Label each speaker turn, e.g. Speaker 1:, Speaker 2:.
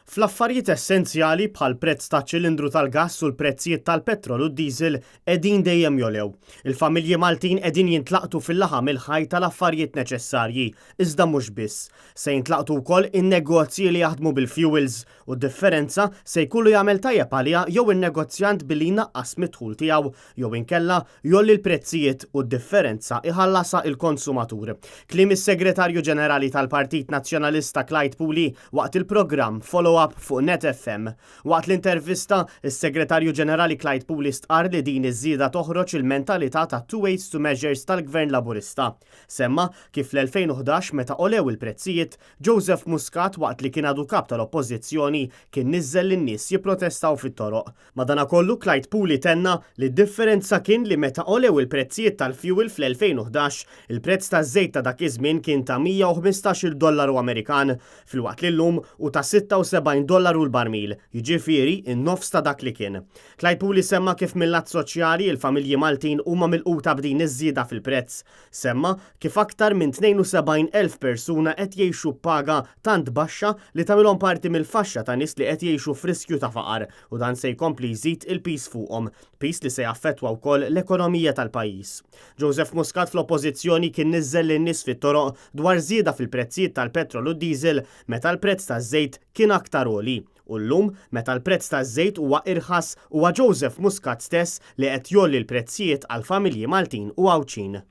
Speaker 1: Fl-affarijiet essenzjali bħall-prezz taċ-ċilindru tal-gass u l-prezzijiet tal-petrol u d-diesel qegħdin dejjem jogħlew. Il-familji Maltin qegħdin jintlaqtu fil-laħam il-ħaj tal-affarijiet neċessarji, iżda mhux biss. Se jintlaqtu wkoll in-negozji li jaħdmu bil-fuels u d-differenza se jkollu jagħmel tajjeb għaliha jew in-negozjant billi jnaqqas mid-dħul tiegħu jew inkella jgħolli l-prezzijiet u d-differenza iħallasha il-konsumatur. Kliem is-Segretarju Ġenerali tal-Partit Nazzjonalista Clyde Puli waqt il-programm Follow Up fuq Net FM. Waqt l-intervista, is-Segretarju Ġenerali Clyde Puli stqarr li din iż-żieda toħroġ il-mentalità ta' two weights two measures tal-Gvern Laburista. Semma kif fl-2011 meta għolew il-prezzijiet, Joseph Muscat waqt li kien għadu kap tal-Oppożizzjoni kien niżżel lin-nies jipprotestaw fit-toroq. Madanakollu Clyde Puli tenna li d-differenza kien li meta għolew il-prezzijiet tal-fjuwil fl-2011, il-prezz taż-żejt ta' dak iż-żmien kien ta' 115-il dollaru Amerikan, filwaqt li llum hu ta' 76 dollaru l-barmil, jiġifieri n-nofs ta' dak li kien. Clyde Puli semma kif mil-lat soċjali il-familji Maltin huma milquta b'din iż-żieda fil-prezz. Semma kif aktar minn 72,000 persuna qed jgħixu b'paga tant baxxa li tagħmilhom parti mill-faxxa ta' nies li qed jgħixu f'riskju ta' faqar u dan se jkompli jżid il-piż fuqhom, piż li se jaffettwa wkoll l-ekonomija tal-pajjiż. Joseph Muscat fl-Oppożizzjoni kien niżżel lin-nies fit-toroq dwar żieda fil-prezzijiet tal-petrol u d-diesel meta l-prezz taż-żejt kien aktar għoli u llum meta l-prezz taż-żejt huwa irħas huwa Joseph Muscat stess li qed jgħolli l-prezzijiet għall-familji Maltin u Għawdxin.